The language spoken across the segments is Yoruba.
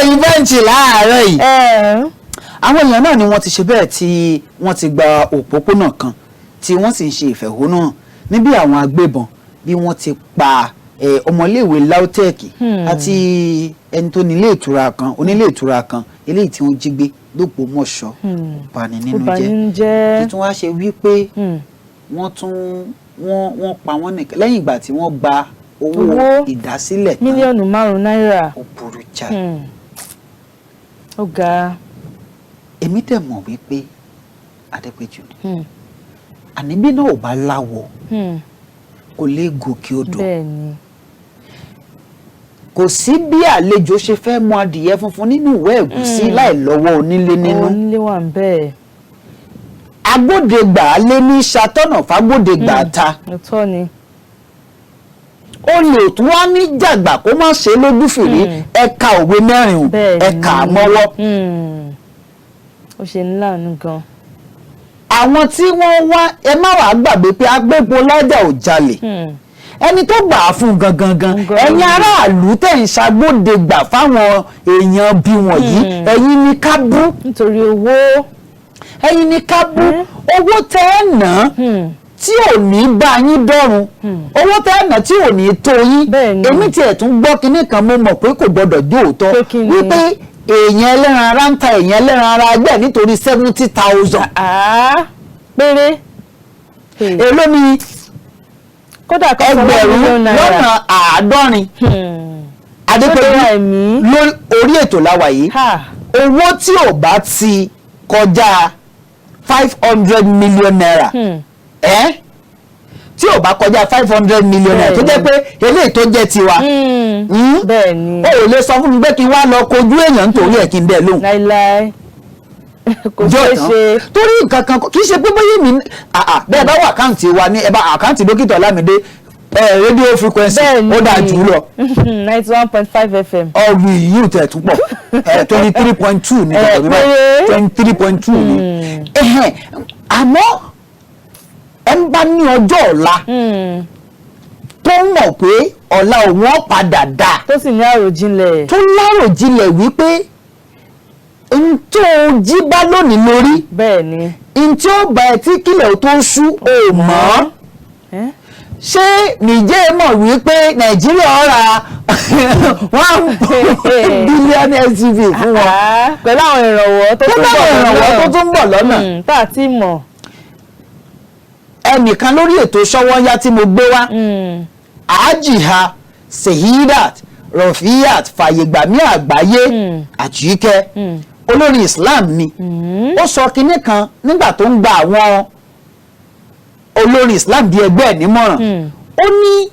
Ìròyìn Punch láàárọ̀ yìí, àwọn èèyàn náà ni wọ́n ti ṣe bẹ́ẹ̀ tí wọ́n ti gba òpópónà kan, tí wọ́n sì ń ṣe ìfẹ̀hónúhàn níbi àwọn agbébọn bí wọ́n ti pa ọmọléèwé LAUTECH àti ẹni tó nílé ìtura kan, onílé ìtura kan, eléyìí tí wọ́n jí gbé lÓgbómọ̀ṣọ́. Ó bani Ó nínú bà jẹ́. nínú jẹ́. Kí tún wá ṣe wípé wọ́n tún wọ́n pa wọ́n nìkan lẹ́yìn ìgbà tí wọ́n gba owó Owó. ìdásílẹ̀ tán. Mílíọ̀nù 5 náírà. Ó burú jáì. Ó ga. Èmi dẹ̀ mọ̀ wípé Adépéjú, àní bí náà ò bá láwọ̀, kò lè gòkè odò. Kò sí bí àlejò ṣe fẹ́ mú adìyẹ funfun nínú ìwé ẹ̀gúsí láì lọ́wọ́ onílé nínú. Onílé wà ń bẹ́ẹ̀. Agbódegbà lé ní ṣàtọ̀nà fágbódegbà ta. Òótọ́ ni. Ó lè tún wá ní jàgbà kó má ṣe lójú fìrí. Ẹ̀ka òwe mẹ́rin o, ẹ̀ka àmọ́wọ́. Ó ṣe ní láàánú gan. Àwọn tí wọ́n wá, ẹ má wàá gbàgbé pé agbépo lájà ò jalè. Ẹni tó gbà á fún gangan gan, Gangan. ẹ̀yin aráàlú tẹ̀ ń ṣagbódegbà fáwọn èèyàn bí wọ̀nyí, ẹ̀yin ni ká bú. Nítorí owó. Ẹ̀yin ni ká bú. Owó tẹ́ ẹ̀ ná tí ò ní bá yín dọ́run, owó tẹ́ ẹ̀ ná tí ò ní tó yín. Èmi tiẹ̀ tún gbọ́ kinní kan, mo mọ̀ pé kò gbọ́dọ̀ jó òótọ́, Pé kí ni? wípé èèyàn ẹlẹ́ran ara ń ta èèyàn ẹlẹ́ran ara ẹgbẹ́ nítorí 70,000. Ah, péré. Èló ni? Kódà kó sọ 1 ẹgbẹ̀rún million naira. lọ́nà àádọ́rin. Adépẹ̀lú, Tó dé ẹ̀mí. lórí orí ètò láwa yìí, owó tí ò bá ti kọjá ₦500 million, ẹ́ tí ò bá kọjá ₦500 million, tó jẹ́ pé eléyìí tó jẹ́ tiwa, Bẹ́ẹ̀ ni. O ò lè sọ fún mi pé kí n wá lọ kojú èèyàn nítorí ẹ̀ kí n dẹ̀ lóhùn. Láíláí, kò Jọ ṣeé tán. ṣe. Torí nǹkan kan, kì í ṣe pé bóyá mi bẹ́ẹ̀ bá wà àkáǹtì wa ní ẹ bá àkáǹtì Dókítà Ọlámídé, radio frequency, ó dáa jù ú lọ. 91.5 FM. Ọ̀rù yìí tẹ̀ tún pọ̀, 23.2 ní tọ̀tọ̀ mi báyìí. Péré. 23.2 ní. Ẹhẹ́n, àmọ́ ẹ ń bá ní ọjọ́ ọ̀la, tó mọ̀ pé ọ̀la òun ó padà dáa, tó sì ní àròjinlẹ̀, tó láròjinlẹ̀ wípé n tó jí bá lónìí lórí, n tí ó bá ẹ tí kílẹ̀ tó ń ṣú ò mọ̀. Eh? Ṣé Nìjẹ́ mọ̀ wípé Nàìjíríà ra 1 billion SUV fún wọn? Ah, pẹ̀lú àwọn ìrànwọ́ tó tó tún bọ̀ bá ìrànwọ́ tó tún bọ̀ lọ́nà. Tá a ti mọ̀. Ẹnìkan lórí ètò Ṣọwọ́nyá tí mo gbé wá, Àájìha Sehidat Rọfíyat Fàyègbàmí Àgbáyé Àjíkẹ́, olórin Islam ni, ó sọ kinní kan nígbà tó ń gba àwọn olórin Islam bíi ẹgbẹ́ ẹ̀ nímọ̀ràn. Ó ní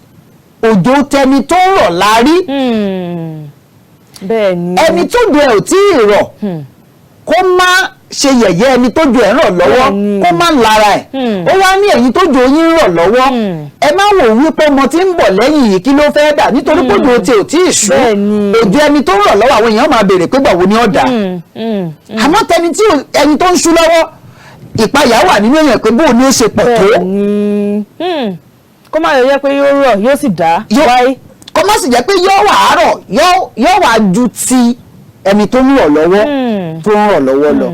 òjò tẹni tó ń rọ̀ lárí. Bẹ́ẹ̀ ni. Ẹni tó ju ẹ̀ ò tí ì rọ̀, kó má ṣe yẹ̀yẹ́ ẹni tó ju ẹ̀ rọ̀ lọ́wọ́, kó má lára ẹ̀. Ó wá ní ẹ̀yin tó ju yín rọ̀ lọ́wọ́, ẹ má wò wípé ọmọ tí ń bọ̀ lẹ́yìn yìí, kí ló fẹ́ dà, nítorí pé òjò tí ò tí ì ṣú. Òjò ẹni tó ń rọ̀ lọ́wọ́, àwọn èèyàn máa béèrè pé gbàwo ni ó dà. Àmọ́ tẹni tí ẹni tó ń ṣú lọ́wọ́, ìpayà wà nínú èèyàn pé bóun ni ó ṣe pọ̀ tó. Bẹ́ẹ̀ ni. Kó má lè yẹ pé yóò rọ̀, yóò sì dá wáyé. Kó má sì jẹ́ pé yóò wà àárọ̀, yóò wà ju ti ẹni tó ń rọ̀ lọ́wọ́, tó ń rọ̀ lọ́wọ́ lọ.